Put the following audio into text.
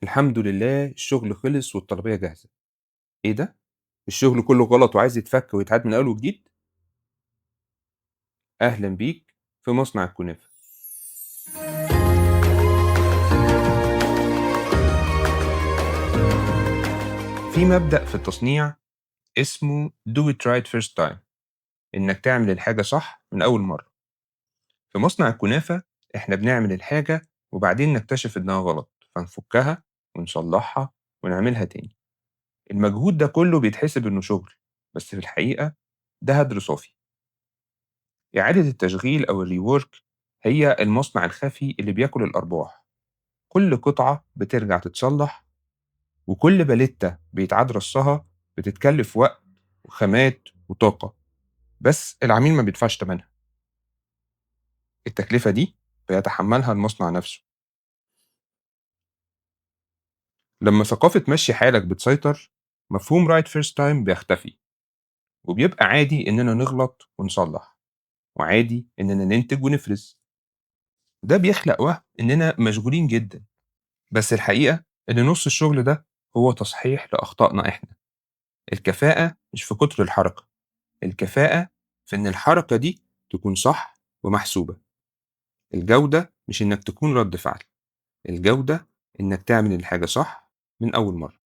الحمد لله الشغل خلص والطلبية جاهزة. إيه ده؟ الشغل كله غلط وعايز يتفك ويتعاد من أول وجديد؟ أهلا بيك في مصنع الكنافة. في مبدأ في التصنيع اسمه do it right first time، إنك تعمل الحاجة صح من أول مرة. في مصنع الكنافة إحنا بنعمل الحاجة وبعدين نكتشف إنها غلط، فنفكها ونصلحها ونعملها تاني. المجهود ده كله بيتحسب إنه شغل، بس في الحقيقة ده هدر صافي. إعادة التشغيل أو ال rework هي المصنع الخفي اللي بياكل الأرباح. كل قطعة بترجع تتصلح وكل باليتة بيتعاد رصها بتتكلف وقت وخامات وطاقة، بس العميل ما بيدفعش ثمنها. التكلفة دي بيتحملها المصنع نفسه. لما ثقافة مشي حالك بتسيطر، مفهوم right first time بيختفي، وبيبقى عادي إننا نغلط ونصلح، وعادي إننا ننتج ونفرز. ده بيخلق وهم إننا مشغولين جدا، بس الحقيقة إن نص الشغل ده هو تصحيح لأخطائنا إحنا. الكفاءة مش في كتر الحركة، الكفاءة في إن الحركة دي تكون صح ومحسوبة. الجودة مش إنك تكون رد فعل، الجودة إنك تعمل الحاجة صح من أول مرة.